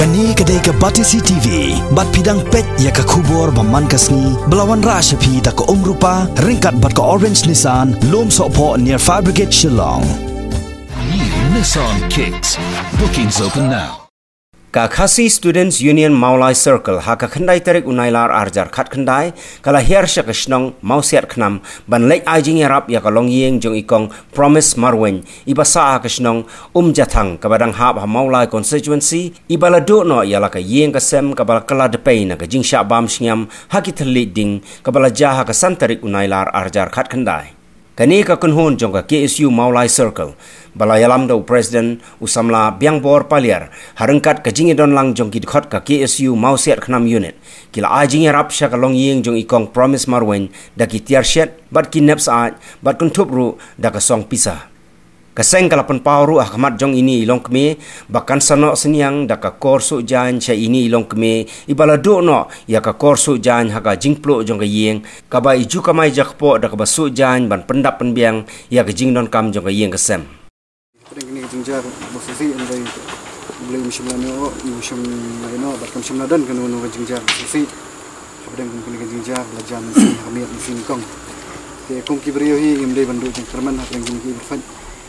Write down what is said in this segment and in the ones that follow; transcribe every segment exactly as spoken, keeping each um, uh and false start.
Kane ka dei ka Batesi T V, bad phi dang peit ïa ka khubor ba man ka sngi, ba la wanrah sha phi da ka Umrupa, ryngkat bad ka Orange Nissan, Lum Sohphoh near Fire Brigade Shillong. New Nissan Kicks. Bookings open now. Ka Khasi Students Union Mawlai Circle ha ka khyndai tarik u Nailar arhajar khatkhyndai, ka la hiar sha ka shnong Mawsiat Khnam, ban leit ai jingïarap ïa ka longïing jong i kong Promise Marwein, iba sah ha ka shnong Umjathang, kaba dang hap ha Mawlai constituency, iba la duh noh ïa la ka ïing ka sem kaba la kylla dpei na ka jingshah bam shngiam ha ki thylliej ding, kaba la jia ha ka san tarik u Nailar arhajar khatkhyndai. Kane ka kynhun jong ka K S U Mawlai Circle, ba la ïalam da u President u samla Biangbor Paliar, ha ryngkat ka jingïadon lang jong ki dkhot ka K S U Mawsiat Khnam Unit, ki la ai jingïarap sha ka longïing jong i kong Promise Marwein da ki tiar shet, bad ki nep syaid, bad kynthup ruh da ka song pisa. Ka seng ka la pynpaw ruh ha khmat jong ine i longkmie, ba kan sa noh synñiang da ka kor suh jaiñ sha ine i longkmie, iba la duh noh ïa ka kor suh jaiñ ha ka jingpluh jong ka ïing, kaba i ju kamai ja kpoh da kaba suh jaiñ ban pyndap pynbiang ïa ka jingdonkam jong ka ïing ka sem. Pdeng kane ka jingjia ba shisha, hynrei U Blei um shym la ïehnoh, um shym la ïehnoh, bad kam shym la don kano kano ka jingjia ba shisha. Hapdeng kane ka jingjia ba la jan mynsiem ha ka miet mynsiem kong. Te kum ki briew hi ngim dei ban duh jingkyrmen hapdeng kine ki ba phet.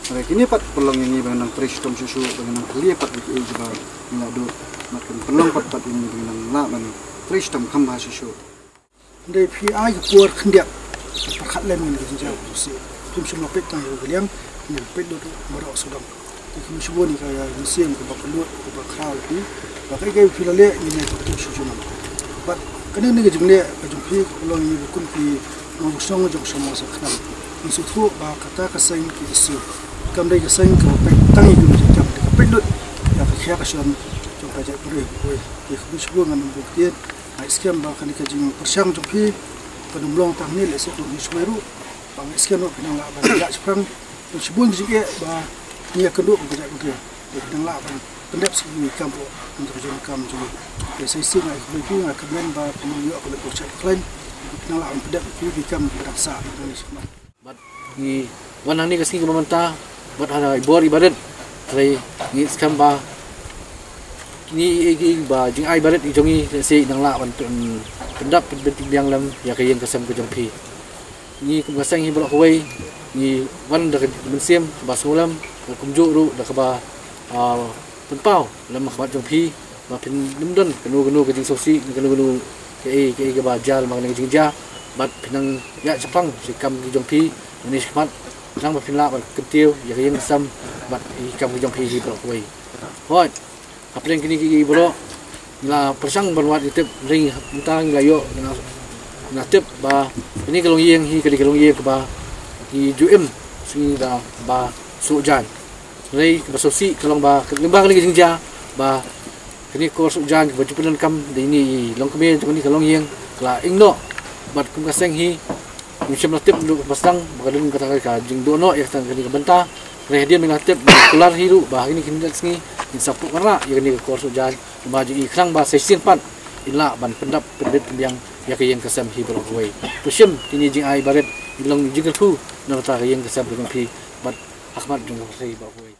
Hynrei kine pat pynlong ïa ngi ba nang trei shitom shuh shuh, ba nang kylli pat ïa kiei kiba ngi la duh. Bad kan pynlong pat pat ïa ngi ba nang lah ban trei shitom kham bha shuh shuh. Hynrei phi ai ka por khyndiat, pyrkhat lem ïa ka jingjia ba shisha. Phim shym la peit tang ïa ka liang, ngin peit lut baroh sawdong. Te kham shibun ïa ka mynsiem kaba kyllut, kaba khraw ïa phi. Ba kaei kaei phi la leh, ngin ïa ka pynshoi shuh shuh. Bad kane ne ka jingleh ka jong phi, ka pynlong ïa ngi ba kum ki nongshong jong ka shnong Mawsiat Khnam, ngin sngewthuh ba kata ka seng K S U kam dei ka seng kaba peit tang ïa ka jingkam, ka peit lut ïa ka khia ka shon jong ka jaitbynriew. Te kham shibun ngan ym bun ktien. Nga ngeit skhem ba kane ka jingpyrshang jong phi kan ym long tang hangne, lehse ka long hangne shawei ruh. Ba nga ngeit skhem ba phin nang lah ban ïaid shaphrang. Ka shibun ka jingeh ba ngi ïakynduh bad ka jaitbynriew. Ba phin nang lah ban pyndep sha ki kam ruh, ban ka jingkam jong ngi. Te sa shisien nga ai khublei ïa phi, nga kyrmen ba phin nang ïoh ka leit buh shait buh khlaiñ. Phin nang lah ban pyndep ïa ki kam ba dang sah. Bad ngi wan hangne ka sngi kaba mynta bad ha i bor i barit, hynrei ngi ngeit skhem ba kine i, i, i ba jingai barit i jong ngi, lehse i nang lah ban pyn-, pyndap pynbeit pynbiang lem ïa ka ïing ka sem ka jong phi. Ngi kum ka seng hi baroh kawei ngi wan da ka mynsiem kaba sngewlem, da kumjuh ruh da kaba, ah, pynpaw lem ha khmat jong phi, ba phin nym don kano kano ka jingsngewsih, kano kano kaei kaei kaba jia lem ha kane ka jingjia, bad phin nang ïaid shaphrang sha ki kam ki jong phi, mynne sha khmat, khnang ba phin lah ban kyntiew ïa ka ïing ka sem bad ki kam ki jong phi hi baroh kawei. Hooid, hapdeng kine kiei kiei baroh ngi la pyrshang ban wad ïa tip, hynrei mynta ngi la ïoh, ngi la, ngi la tip ba kane ka longïing hi ka dei ka longïing kaba ngi ju im sngi da ba suh jaiñ. Hynrei kaba sngewsih ka long ba lyngba kane ka jingjia ba kane ka kor suh jaiñ kaba ju pyndonkam da ine i longkmie jong kane ka longïing ka la ing noh. Bad kum ka seng hi ngim shym la tip naduh ba sdang ba ka don kata ka jingduh noh ïa kata kane ka bynta. Hynrei hadien ba ngi la tip, ngi kular hi ruh ba ha kine ki khyndiat sngi ngin sa pyrkhat ïa kane ka kor suh jaiñ ba jong i, khnang ba sa shisien pat in lah ban pyndap pynbeit pynbiang ïa ka ïing ka sem hi baroh kawei. To shim kine jingai barit in long jingkyrkhu na ka bynta ka ïing ka sem ka jong phi bad ha khmat jong ka pyrthei baroh kawei.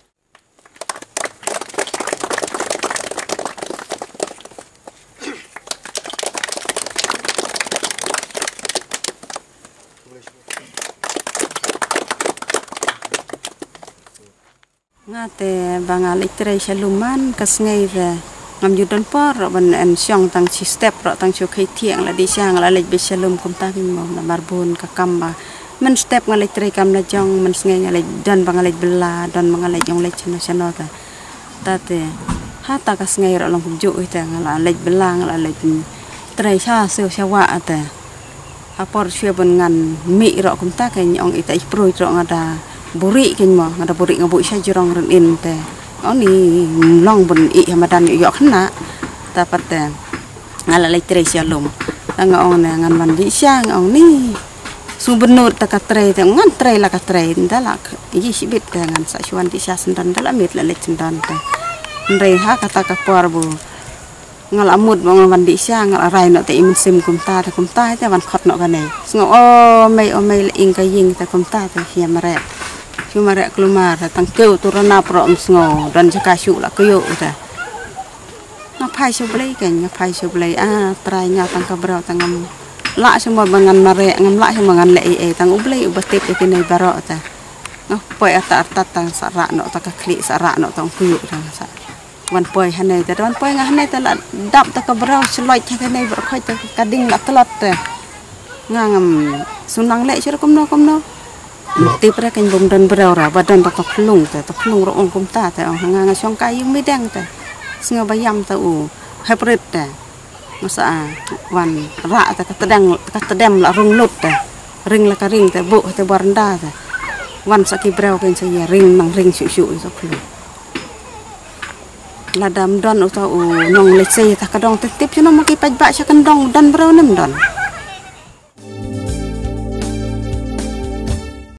Nga te ba nga leit trei sha lum man ka sngi te ngam ju don por ruh ban yn shong tang shi step ruh, tang shu khie thiah nga la dih sha, nga la leit beit sha lum kumta kein mo, namar bun ka kam ba mynstep nga leit trei kam la jong, mynsngi nga leit don ba nga leit bylla, don ba nga leit jong leit shano shano te. Ta te, ha ta ka sngi ruh long kumjuh hi te, nga la leit bylla, nga la leit trei sha siew sha wah te. Ha por shuwa bun ngan mih ruh kumta kein, ong ita i pruid ruh nga da buhrieh kein mo, nga da buhrieh, nga buh sha jrong rynïeng te. Ong ni, long bun ih ha madan ïoh khynnah. Ta pat te nga la leit trei sha lum. Ta nga ong ne ngan wan dih sha, nga ong ni. Sngewbynnud ta ka trei te, ngan trei la ka trei, nda la ïa shibit te ngan sa shu wan dih sha syndon, nda la miet la leit syndon te. Hynrei ha kata ka por bu nga la mut ba ngan wan dih sha, nga la rai noh te i mynsiem kumta te, kumta te wan khot noh kane. Sngew o mei o mei la ing ka ïing te kumta te, shu mareh. Shu mareh kulmar te, tang kiew tu ranap ruh ym sngew, don jaka shuh la kiew te. Nga phai sha U Blei kein, nga phai sha U Blei. Ah, Trai, nga tang ka briew tang ngam lah shuh mo ba ngan mareh, ngam lah shuh mo ngan leh ei ei, tang U Blei uba tip ïa kine baroh te. Nga poi artat artat tang sa rah noh ta ka khlieh, sa rah noh tang u kyiuh tang sa. Wan poi hangne te, wan poi nga hangne te la dap ta ka briew shloi ha kane baroh khoit te ka ding la tlot te. Nga ngam sngewthuh leh shuh kumno kumno. Tip re kein bym don briew re, ba don ta ka phlung te, ta phlung ruh ong kumta te, ong nga nga shong kai ïa u mideng te. Sngew ba ïam ta u hybrid te. Nga sa wan rah te ka tdem, ka tdem la rung lut te. Ring la ka ring te, buh te baranda te. Wan sa ki briew kein sa ïa ring nang ring shuh shuh ïa sa phlung. Lada ym don uta u nongleit sei ta ka dong te tip shuh mo ki paidbah sha kyndong, don briew ne ym don.